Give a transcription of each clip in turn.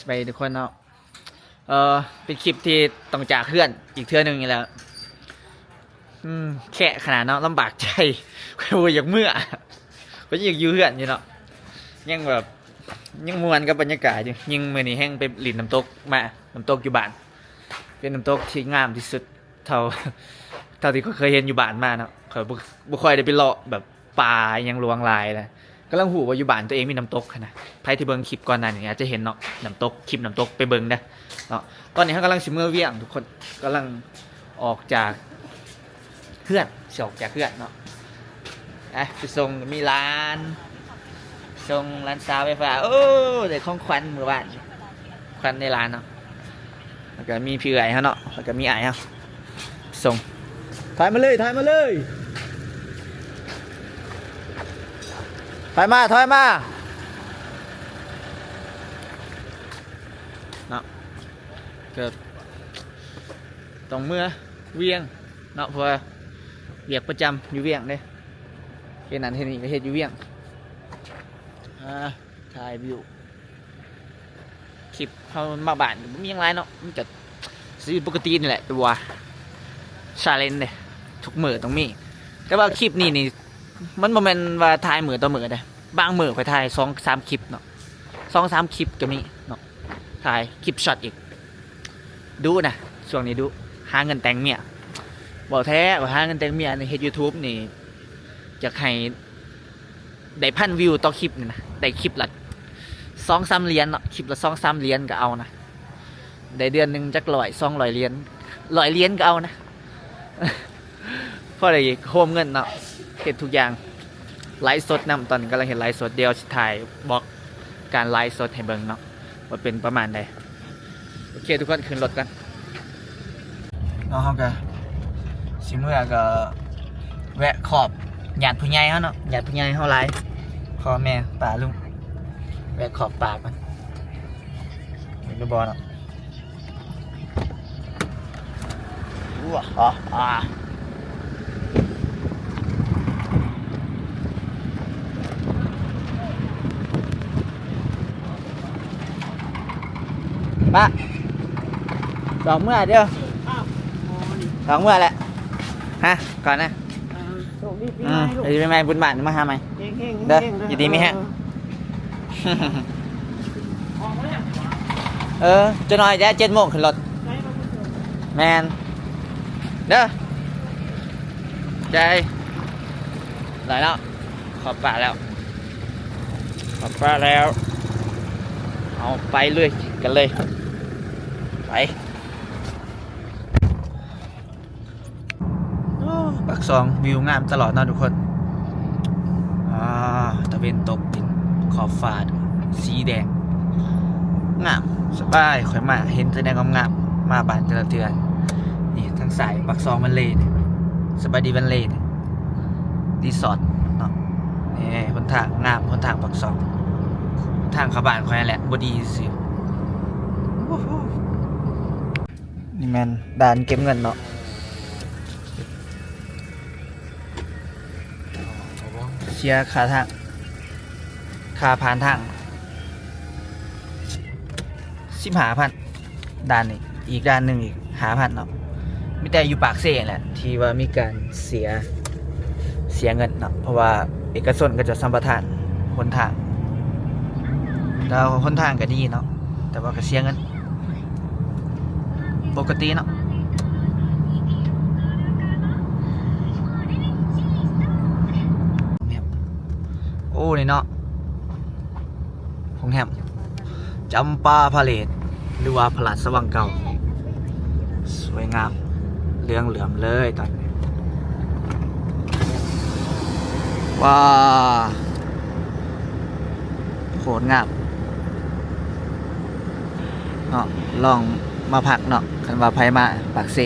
ໄປທຸກຄົນເນາະ. ເອີ ເປັນຄລິບທີ່ຕ້ອງຈາກເຮືອນອີກເທື່ອໜຶ່ງນີ້ແຫຼະ. ອືມ ແຄະຂະໜາດເນາະ, ລຳບາກໃຈ. ຂ້ອຍບໍ່ຢາກເມືອ, ຂ້ອຍຍັງຢາກຢູ່ເຮືອນຢູ່ເນາະ, ຍັງແບບ ຍັງມ່ວນກັບບັນຍາກາດຢູ່. ຍິ່ງມື້ນີ້ແຮ່ງໄປຫຼິ້ນນ້ຳຕົກມາ, ນ້ຳຕົກຢູ່ບ້ານ ເປັນນ້ຳຕົກທີ່ງາມທີ່ສຸດ ເທົ່າ ເທົ່າທີ່ຂ້ອຍເຄີຍເຫັນຢູ່ບ້ານມາເນາະ. ຂ້ອຍບໍ່ ບໍ່ຄ່ອຍໄດ້ໄປເລາະແບບປ່າອີ່ຫຍັງຫຼວງຫຼາຍນະ. ກຳລັງຮູ້ວ່າຢູ່ບ້ານຕົວເອງມີນ້ຳຕົກຫັ້ນນະ. ໃຜທີ່ເບິ່ງຄລິບກ່ອນໜ້ານີ້ອາດຈະເຫັນເນາະ, ນ້ຳຕົກ, ຄລິບນ້ຳຕົກ ໄປເບິ່ງເດີ້ເນາະ. ຕອນນີ້ເຮົາກຳລັງຊິເມືອວຽງທຸກຄົນ, ກຳລັງອອກຈາກເຮືອນ, ຊິອອກຈາກເຮືອນເນາະ. ໄປ ໄປສົ່ງ. ມີຫຼານ ສົ່ງຫຼານສາວໄຟຟ້າ. ໂອ້ ໄດ້ຂອງຂວັນມື້ວານ, ຂວັນໃນຫຼານເນາະ. ແລ້ວກໍມີພີ່ເອື້ອຍເຮົາເນາະ, ແລ້ວກໍມີອ້າຍເຮົາສົ່ງ. ຖອຍມາເລີຍ, ຖອຍມາເລີຍ, ຖອຍມາ, ຖອຍມາເນາະ. ກໍຕ້ອງເມືອວຽງເນາະ, ເພາະວ່າວຽກປະຈຳຢູ່ວຽງເດ້, ເຮັດນັ້ນເຮັດນີ້ກໍເຮັດຢູ່ວຽງ. ອ່າ ຖ່າຍວິວ. ຄລິບເຮົາມາບ້ານກໍບໍ່ມີຫຍັງຫຼາຍເນາະ, ມັນກໍຊີວິດປົກກະຕິນີ້ແຫຼະ, ແຕ່ວ່າຊາເລັນເດ້ ທຸກມື້ຕ້ອງມີ. ແຕ່ວ່າຄລິບນີ້ນີ້ ມັນບໍ່ແມ່ນວ່າຖ່າຍມື້ຕໍ່ມື້ເດ້, ບາງມື້ຂ້ອຍຖ່າຍສອງສາມຄລິບເນາະ, ສອງສາມຄລິບກໍມີເນາະ. ຖ່າຍຄລິບຊັອດອີກ ດຸນະ, ຊ່ວງນີ້ດຸ ຫາເງິນແຕ່ງເມຍ. ເວົ້າແທ້ ວ່າຫາເງິນແຕ່ງເມຍນີ້ ເຮັດຢູທູບນີ້ ຢາກໃຫ້ ໄດ້ພັນວິວຕໍ່ຄລິບນີ້ນະ, ໄດ້ຄລິບລະສອງສາມຫຼຽນເນາະ, ຄລິບລະສອງສາມຫຼຽນກໍເອົານະ, ໄດ້ເດືອນໜຶ່ງຈັກຮ້ອຍສອງຮ້ອຍຫຼຽນ, ຮ້ອຍຫຼຽນກໍເອົານະ. ພໍໄດ້ໂຮມເງິນເນາະ, ເຮັດທຸກຢ່າງ. ໄລຟ໌ສົດນຳ, ຕອນນີ້ກຳລັງເຮັດໄລຟ໌ສົດ, ດຽວຊິຖ່າຍບລັອກການໄລຟ໌ສົດໃຫ້ເບິ່ງເນາະ ວ່າເປັນປະມານໃດ. ໂອເຄ ທຸກຄົນ ຂຶ້ນລົດກ່ອນເນາະ. ເຮົາກໍຊິເມືອ ກໍແວະຂອບຍາດຜູ້ໃຫຍ່ເຮົາເນາະ, ຍາດຜູ້ໃຫຍ່ເຮົາຫຼາຍ, ພໍ່ແມ່ປ້າລຸງ. ແວະຂອບປ້າກ່ອນ, ເຫັນຫຼືບໍ່ເນາະ. ປ້າ ດອກເມືອເດີ້, ດອກເມືອແຫຼະ. ຮະ ກ່ອນນະ. ໂຊກດີປີໃໝ່ລູກ, ເອີ ປີໃໝ່ ບຸນບ້ານມາຫາໃໝ່ເດີ. ຢູ່ດີມີແຮງ. ເອີ ຈັກໜ້ອຍເດີ້ ເຈັດໂມງຂຶ້ນລົດ. ແມ່ນເດີ. ໃຈຫຼາຍເນາະ. ຂອບປ້າແລ້ວ, ຂອບປ້າແລ້ວ. ເອົາໄປເລີຍ, ກັນເລີຍ, ໄປ. ໂອ້ ປາກຊ່ອງ ວິວງາມຕະຫຼອດເນາະທຸກຄົນ. ອ່າ ຕາເວັນຕົກດິນ, ຂອບຟ້າສີແດງ, ງາມສະບາຍ. ຂ້ອຍມາເຫັນແຕ່ແນວງາມໆ ມາບ້ານແຕ່ລະເທື່ອ. ນີ້ທາງຊ້າຍ ປາກຊ່ອງວັນເລ, ສະບາຍດີວັນເລ ຣີສອດເນາະ. ນີ້ຫົນທາງງາມ, ຫົນທາງປາກຊ່ອງ, ທາງເຂົ້າບ້ານຂ້ອຍຫັ້ນແຫຼະ ບໍ່ດີຊື່. ນີ້ແມ່ນດ່ານເກັບເງິນເນາະ, ເສຍຄ່າທາງ, ຄ່າຜ່ານທາງ ສິບຫ້າພັນ. ດ່ານນີ້ ອີກດ່ານໜຶ່ງອີກຫ້າພັນເນາະ. ມີແຕ່ຢູ່ປາກເຊແຫຼະ ທີ່ວ່າມີການເສຍ, ເສຍເງິນເນາະ, ເພາະວ່າເອກະຊົນເຂົາເຈົ້າສຳປະທານຫົນທາງ, ແລ້ວຫົນທາງກໍດີເນາະ, ແຕ່ວ່າກໍເສຍເງິນ ປົກກະຕິເນາະ. ໂອ້ ນີ້ເນາະ ໂຮງແຮມຈຳປາພາເລດ ຫຼືວ່າພະລາຊະວັງເກົ່າ, ສວຍງາມເຫຼືອງເຫຼື້ອມເລີຍຕອນນີ້. ວ້າ ໂຄດງາມເນາະ, ລອງມາພັກເນາະ ຄັນວ່າໃຜມາປາກເຊ.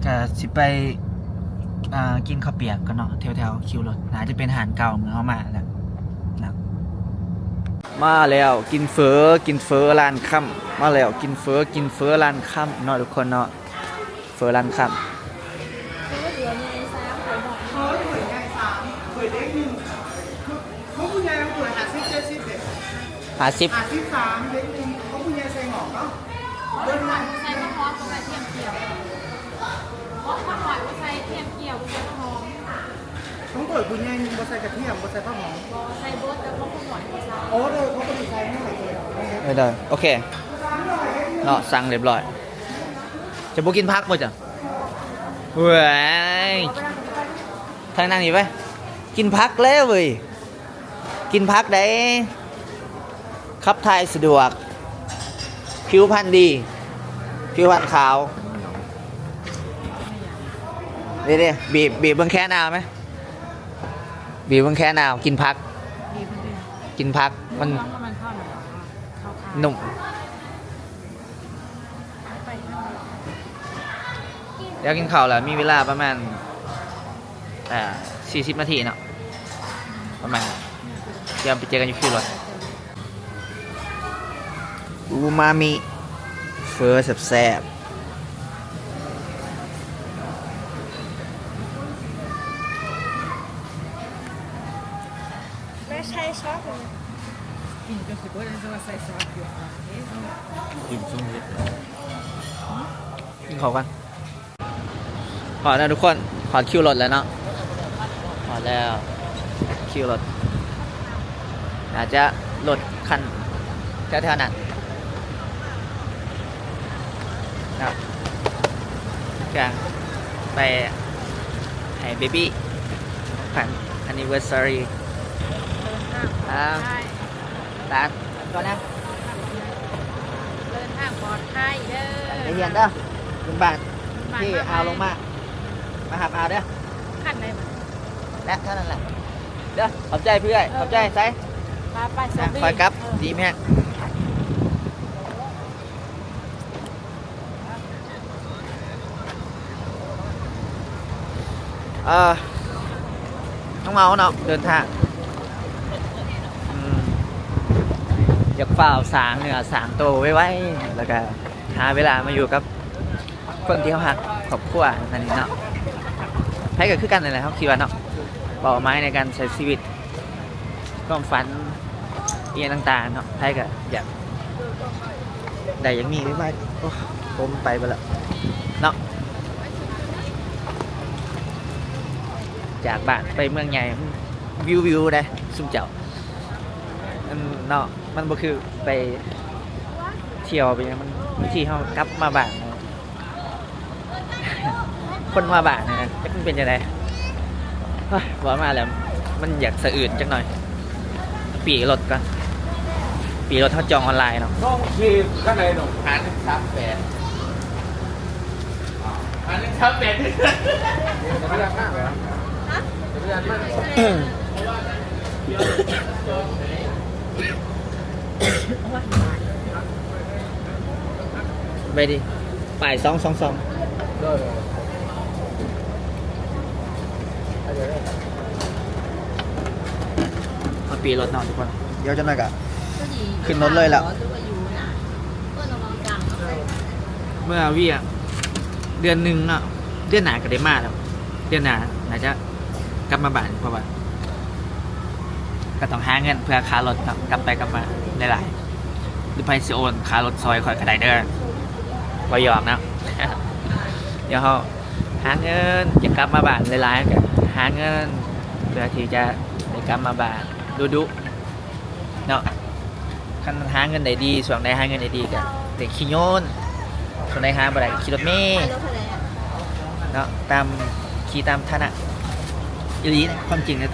ກະຊິໄປ ອ່າ ກິນເຂົ້າປຽກກ່ອນເນາະ ແຖວໆຄິວລົດ, ໜ້າຈະເປັນຮ້ານເກົ່າເມື່ອເຮົາມາແລ້ວນະ. ມາແລ້ວ ກິນເຝີ, ກິນເຝີຮ້ານຄຳ. ມາແລ້ວ ກິນເຝີ, ກິນເຝີຮ້ານຄຳເນາະທຸກຄົນເນາະ, ເຝີຮ້ານຄຳ. ຫ້າສິບ ຫ້າສິບສາມ ເດັກໜຶ່ງ ຂອງຜູ້ໃຫຍ່ໃສ່ຫງອກເນາະ ເບິ່ງນຳ ໃສ່ຜັກຫອມກັບກະທຽມຈຽວ ບໍ່ ຜັກຫອມບໍ່ໃສ່ ທຽມຈຽວບໍ່ໃສ່ ຜັກຫອມ ຂອງໂຕຜູ້ໃຫຍ່ບໍ່ໃສ່ກະທຽມ ບໍ່ໃສ່ຜັກຫອມ ບໍ່ໃສ່ເບິດ ແຕ່ຂອງຜູ້ນ້ອຍບໍ່ໃສ່ ໂອ້ ໂດຍ ຂອງຜູ້ນ້ອຍໃສ່ ເອີ ໄດ້ ໂອເຄເນາະ ສັ່ງຮຽບຮ້ອຍ ຈະບໍ່ກິນຜັກບໍ່ຈະ ເວີຍ ທາງນັ້ນນີ້ໄປ ກິນຜັກແລ້ວເວີຍ ກິນຜັກໄດ້ ຂັບຖ່າຍສະດວກ ຜິວພັນດີ ຜິວພັນຂາວ ເດ້ໆ ບີບ ບີບເບິ່ງແຂນອ້າວໄໝ ບີບເບິ່ງແຂນອ້າວ ກິນຜັກ ກິນຜັກ ມັນ ມັນເຂົ້າໜາວ ເຂົ້າຄາຍ ນຸ້ມ. ດຽວກິນເຂົ້າແລ້ວ ມີເວລາປະມານ ອ່າ ສີ່ສິບນາທີເນາະ ປະມານ ດຽວໄປເຈີກັນຢູ່ຄິວລົດ ອູມາມິ ເຝີແຊບໆ. ແມ່ໃສ່ຊອດ ກິນຈົນຊິເບິດ ແລ້ວຊິວ່າໃສ່ຊອດຢູ່ ກິນຊຸມເຮັດ ກິນເຂົ້າກັນ ຮອດແລ້ວທຸກຄົນ ຮອດຄິວລົດແລ້ວເນາະ ຮອດແລ້ວ ຄິວລົດ ອາດຈະລົດຄັນແຖວໆນັ້ນ ເນາະ ກາງໄປໃຫ້ເບບີ ຂອງຂວັນ anniversary ເດີນທາງປອດໄພ ອ່າ ຕາ ກ່ອນນະ ເດີນທາງປອດໄພເດີ ໄປຮຽນເດີ ຂຶ້ນບ້ານ ທີ່ອາວລົງມາ ມາຮັບອາວເດີ ຂັ້ນໃດບັດ ແລະເທົ່ານັ້ນແຫຼະ ເດີ ຂອບໃຈເພື່ອນ ເອີ ຂອບໃຈ ເອີ ໃສ ໄປໆ ໂຊກດີ ຄ່ອຍກັບ ເອີ ດີແຮງ ເອີ ນ້ອງເມົາເນາະ ເດີນທາງ ອືມ ຢາກຟ້າວສ້າງເນື້ອສ້າງໂຕໄວໆ ແລ້ວກະຫາເວລາມາຢູ່ກັບ ຄົນທີ່ເຮົາຮັກ ຄອບຄົວນັ້ນເນາະ ໃຜກໍຄືກັນນັ້ນແຫຼະ ເຮົາຄິດວ່າເນາະ ເປົ້າໝາຍໃນການໃຊ້ຊີວິດ ຄວາມຝັນອີ່ຫຍັງຕ່າງໆເນາະ ໃຜກໍຢາກໄດ້ ຢາກມີໄວໆ ໂອ້ ຜົມໄປເບິດແລ້ວເນາະ ຈາກບ້ານໄປເມືອງໃຫຍ່ ວິວໆ ເດ້ຊຸມເຈົ້າ ມັນເນາະ ມັນບໍ່ຄືໄປທ່ຽວໄປຫຍັງ ມັນ ບາງທີເຮົາກັບມາບ້ານເນາະ ຄົນມາບ້ານນີ້ນະ ຈັກມັນເປັນຈັ່ງໃດ ໂອ້ຍ ເວົ້າມາແລ້ວມັນຢາກສະອືດຈັກໜ່ອຍ ປີ້ລົດກ່ອນ ປີ້ລົດເຮົາຈອງອອນລາຍເນາະ ນ້ອງຂີ່ຄັນໃດນ້ອງ ຫ້າໜຶ່ງສາມແປດ ຫ້າໜຶ່ງສາມແປດ ໄປດີ ປ້າຍສອງສອງສອງ ໂດຍ ເຮົາປີ້ລົດເນາະທຸກຄົນ ດຽວຈັກໜ້ອຍກະຂຶ້ນລົດເລີຍແລ້ວ ເມື່ອວຽກເດືອນໜຶ່ງເນາະ ເດືອນໜ້າກະໄດ້ມາແລ້ວ ເດືອນໜ້າໜ້າຈະ ກັບມາບ້ານ ເພາະວ່າກໍຕ້ອງຫາເງິນເພື່ອຄ່າລົດເນາະ ກັບໄປກັບມາຫຼາຍໆ ຫຼືໃຜຊິໂອນຄ່າລົດຊ່ອຍຂ້ອຍກໍໄດ້ເດີ ເວົ້າຫຍອກເນາະ ດຽວເຮົາຫາເງິນ ຢາກກັບມາບ້ານຫຼາຍໆ ກໍຫາເງິນເພື່ອທີ່ຈະໄດ້ກັບມາບ້ານດຸໆ ເນາະ ຄັນຫາເງິນໄດ້ດີ ຊ່ວງໃດຫາເງິນໄດ້ດີກໍໄດ້ຂີ່ຍົນ ຊ່ວງໃດຫາບໍ່ໄດ້ຂີ່ລົດເມເນາະ ຕາມ ຂີ່ຕາມຖານະ ອີ່ຫຼີນະ ຄວາມຈິງນະ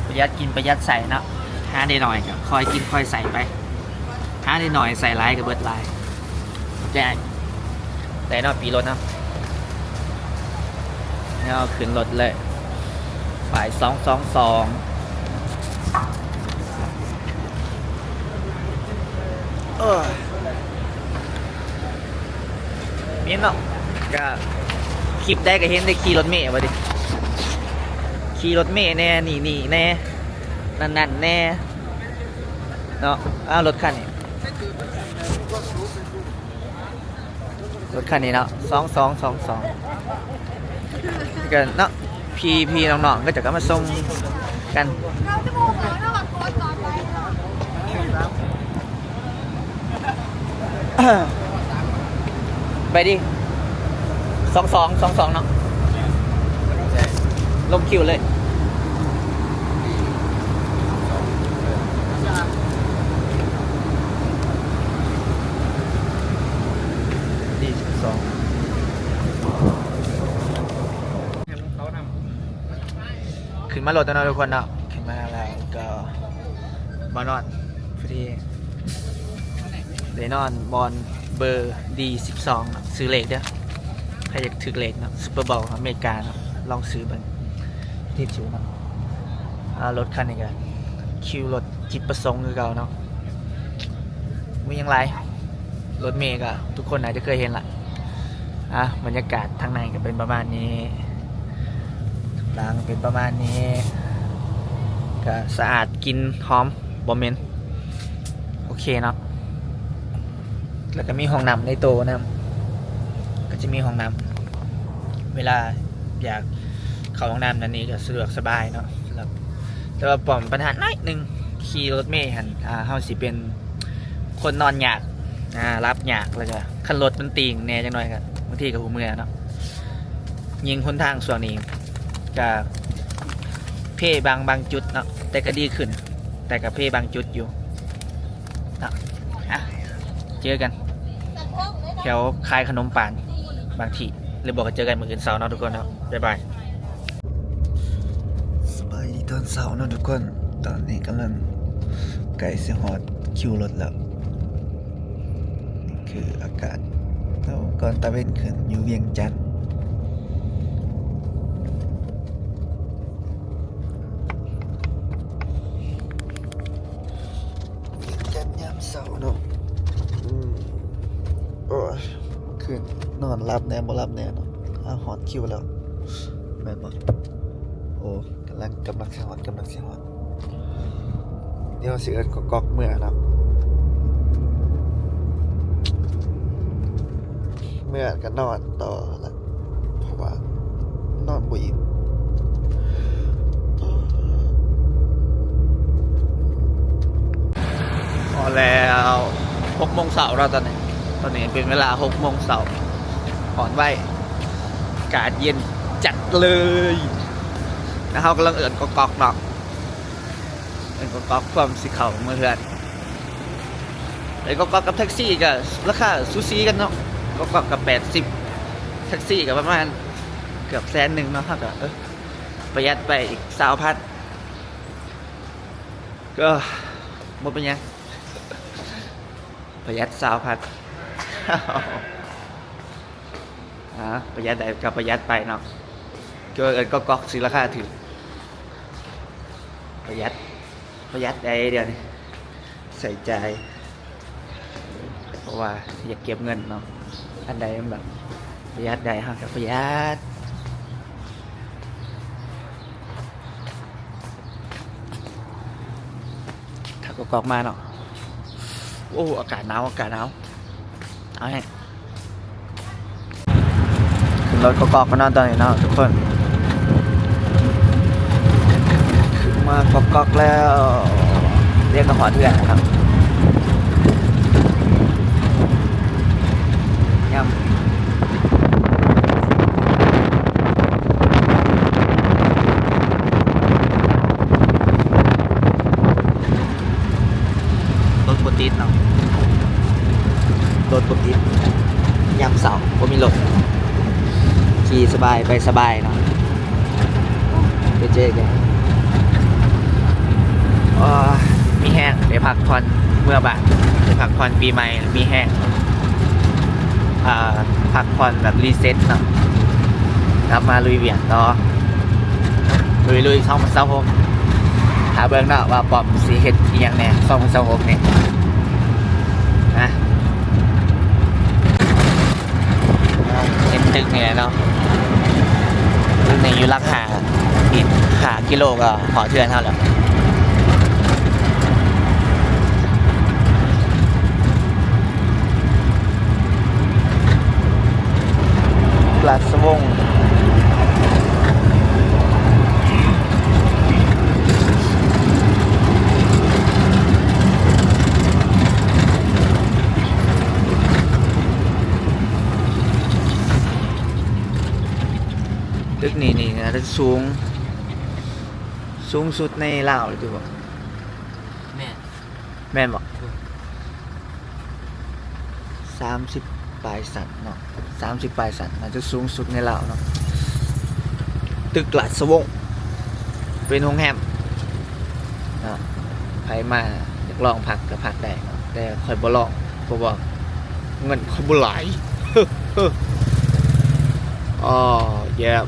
ປະຢັດກິນປະຢັດໃຊ້ເນາະ ຫາໄດ້ໜ້ອຍກໍຄ່ອຍກິນຄ່ອຍໃຊ້ໄປ ຫາໄດ້ໜ້ອຍໃຊ້ຫຼາຍກໍເບິດຫຼາຍ ແຈ້ງ ໄດ້ເນາະ ປີ້ລົດເນາະ ແລ້ວຂຶ້ນລົດເລີຍ ປ້າຍສອງສອງສອງ ເອີ ມີເນາະ ກະຄລິບໃດກະເຫັນແຕ່ຂີ່ລົດເມວ່າຕິ ຂີ່ລົດເມແດ່ ນີ້ໆແດ່ ນັ້ນໆແດ່ ເນາະ ອ້າວ ລົດຄັນນີ້ ລົດຄັນນີ້ເນາະ ສອງສອງສອງສອງ ຄືກັນເນາະ ພີ່ໆ ນ້ອງໆ ເຂົາເຈົ້າກໍມາສົ່ງກັນ. ໄປດີ ສອງສອງ ສອງສອງ ເນາະ ລົງຄິວເລີຍ. ດີ ສອງສອງ. ຂຶ້ນມາລົດແລ້ວເນາະທຸກຄົນເນາະ ຂຶ້ນມາແລ້ວກໍມານອນ ພໍດີໄດ້ນອນບ່ອນເບີ ດີ ສິບສອງ ເນາະ. ຊື້ເລກເດີ ໃຜຢາກຖືກເລກເນາະ ຊຸບເປີບອລອາເມລິກາເນາະ ລອງຊື້ເບິ່ງ ຕິດຢູ່ເນາະ. ອ່າ ລົດຄັນນີ້ກໍຄິວລົດຈິດປະສົງຄືເກົ່າເນາະ ມີຫຍັງຫຼາຍ. ລົດເມກໍທຸກຄົນໜ້າຈະເຄີຍເຫັນລະ. ອ່ະ ບັນຍາກາດທາງໃນກໍເປັນປະມານນີ້ ຫຼັງເປັນປະມານນີ້ ກໍສະອາດ ກິ່ນຫອມ ບໍ່ເໝັນ ໂອເຄເນາະ. ແລ້ວກໍມີຫ້ອງນ້ຳໃນໂຕນຳ ກໍຈະມີຫ້ອງນ້ຳ ເວລາຢາກເຂົ້າຫ້ອງນ້ຳນັ້ນນີ້ກໍສະດວກສະບາຍເນາະ. ແລ້ວ ແຕ່ວ່າປ້ອມບັນຫາໜ້ອຍໜຶ່ງ ຂີ່ລົດເມຫັ້ນ ອ່າ ເຮົາຊິເປັນ ຄົນນອນຍາກ ອ່າ ຫຼັບຍາກ ແລ້ວກະຄັນລົດມັນຕີງແດ່ຈັກໜ້ອຍກະບາງທີກະຫູເມື່ອເນາະ. ຍິ່ງຫົນທາງຊ່ວງນີ້ກະເພບາງ ບາງຈຸດເນາະ ແຕ່ກະດີຂຶ້ນ ແຕ່ກະເພບາງຈຸດຢູ່ເນາະ. ອ່ະ ເຈີກັນແຖວຂາຍຂະໜົມປານບາງທີ່ ຫຼືບໍ່ກະເຈີກັນມື້ອື່ນເຊົ້າເນາະທຸກຄົນເນາະ. ບາຍບາຍ. ສະບາຍດີຕອນເຊົ້າເນາະທຸກຄົນ ຕອນນີ້ກຳລັງໃກ້ຊິຮອດຄິວລົດແລ້ວ. ຄືອາກາດ ເອີ ກ່ອນຕາເວັນຂຶ້ນຢູ່ວຽງຈັນ ວຽງຈັນຍາມເຊົ້າເນາະ. ອືມ ໂອ້ຍ ຄືນນອນຫຼັບແດ່ບໍ່ຫຼັບແດ່ເນາະ. ອ້າວ ຮອດຄິວແລ້ວ ແມ່ນບໍ່? ໂອ້ ກຳລັງ ກຳລັງຊິຮອດ ກຳລັງຊິຮອດ. ດຽວຊິເອີ້ນກອກໆເມືອເນາະ ເມືອກໍນອນຕໍ່ລະ ເພາະວ່ານອນບໍ່ອີ່ມ. ພໍແລ້ວ ຫົກໂມງເຊົ້າແລ້ວຕອນນີ້ ຕອນນີ້ເປັນເວລາຫົກໂມງເຊົ້າ ຮ້ອນໄວ ອາກາດເຢັນຈັດເລີຍ. ແລ້ວເຮົາກຳລັງເອີ້ນກອກໆເນາະ ເອີ້ນກອກໆ ເພື່ອຊິເຂົ້າເມືອເຮືອນ. ເອີ້ນກອກໆກັບແທັກຊີກໍລາຄາສູສີກັນເນາະ ກອກໆກໍແປດສິບ ແທັກຊີກໍປະມານເກືອບແສນໜຶ່ງເນາະ. ເຮົາກໍ ເອີ ປະຢັດໄປອີກຊາວພັນ ກໍບໍ່ເປັນຫຍັງ ປະຢັດຊາວພັນ. ອ່າ ປະຢັດໄດ້ກໍປະຢັດໄປເນາະ ກໍເອີ້ນກອກໆ ຊື້ລາຄາຖືກ ປະຢັດ ປະຢັດໄດ້ດຽວນີ້ ໃຊ້ຈ່າຍ ເພາະວ່າຢາກເກັບເງິນເນາະ ອັນໃດມັນແບບປະຢັດໄດ້ເຮົາກໍປະຢັດ. ຖ້າກອກໆມາເນາະ ໂອ້ ອາກາດໜາວ ອາກາດໜາວ ເອົາໃຫ້ ຂຶ້ນລົດກອກໆມານອນຕອນນີ້ເນາະທຸກຄົນ ຂຶ້ນມາກອກໆແລ້ວ ດຽວກໍຮອດເຮືອນແລ້ວເນາະ. ຍາມ ລົດບໍ່ຕິດເນາະ ລົດບໍ່ຕິດ ຍາມເຊົ້າບໍ່ມີລົດ ຂີ່ສະບາຍໄປສະບາຍເນາະ. ໄປເຈີກັນ ເອີ ມີແຮງ ໄດ້ພັກຜ່ອນເມືອບ້ານ ໄດ້ພັກຜ່ອນປີໃໝ່ ມີແຮງ ເອີ ພັກຜ່ອນແບບຣີເຊັດເນາະ ກັບມາລຸຍວຽກຕໍ່ ລຸຍໆ ສອງພັນຊາວຫົກ ຖ້າເບິ່ງເນາະວ່າປ້ອມຊິເຮັດອີ່ຫຍັງແດ່ ສອງພັນຊາວຫົກນີ້ນະ. ເຫັນຕຶກນີ້ແຫຼະເນາະ ຕຶກນີ້ຢູ່ຫຼັກຫ້າ ອີກຫ້າກິໂລກໍຮອດເຮືອນເຮົາແລ້ວ. ລາຊະວົງ ຈະສູງ ສູງສຸດໃນລາວເລີຍຕິບໍ່? ແມ່ນ ແມ່ນບໍ່? ສາມສິບປາຍຊັ້ນເນາະ ສາມສິບປາຍຊັ້ນ ໜ້າຈະສູງສຸດໃນລາວເນາະ. ຕຶກລາຊະວົງ ເປັນໂຮງແຮມເນາະ ໃຜມາຢາກລອງພັກກໍພັກໄດ້ເນາະ ແຕ່ຂ້ອຍບໍ່ລອງ ເພາະວ່າເງິນຂ້ອຍບໍ່ຫຼາຍ. ອໍ ແຢບ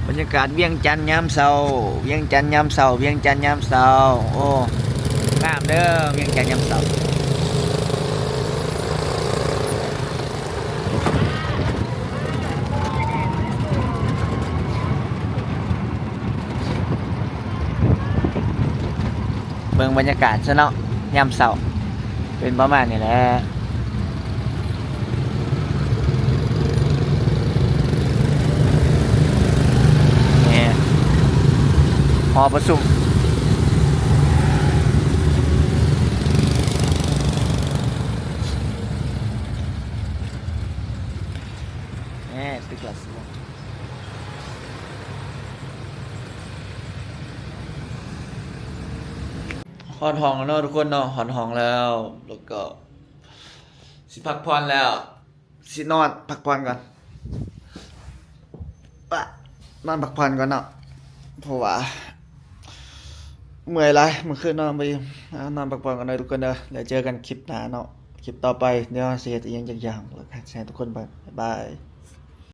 ບັນຍາກາດວຽງຈັນຍາມເຊົ້າ ວຽງຈັນຍາມເຊົ້າ ວຽງຈັນຍາມເຊົ້າ ໂອ້ ງາມເດີ ວຽງຈັນຍາມເຊົ້າ. ເບິ່ງບັນຍາກາດຊະເນາະ ຍາມເຊົ້າ ເປັນປະມານນີ້ແຫຼະ. ນີ້ ຫໍປະຊຸມ ນີ້ ຕຶກລາຊະວົງ. ຮອດຫ້ອງແລ້ວເນາະທຸກຄົນເນາະ ຮອດຫ້ອງແລ້ວ ແລ້ວກໍຊິພັກຜ່ອນແລ້ວ ຊິນອນພັກຜ່ອນກ່ອນ ປະ ນອນພັກຜ່ອນກ່ອນເນາະ ເພາະວ່າເມື່ອຍຫຼາຍ ມື້ຄືນນອນບໍ່ອີ່ມ. ເອົາ ນອນພັກຜ່ອນກ່ອນເດີທຸກຄົນເດີ ແລ້ວເຈີກັນຄລິບໜ້າເນາະ ຄລິບຕໍ່ໄປ ດຽວເຮົາຊິເຮັດອີ່ຫຍັງຈັກຢ່າງ ແລ້ວກໍໃຫ້ທຸກຄົນເບິ່ງ ບາຍບາຍ.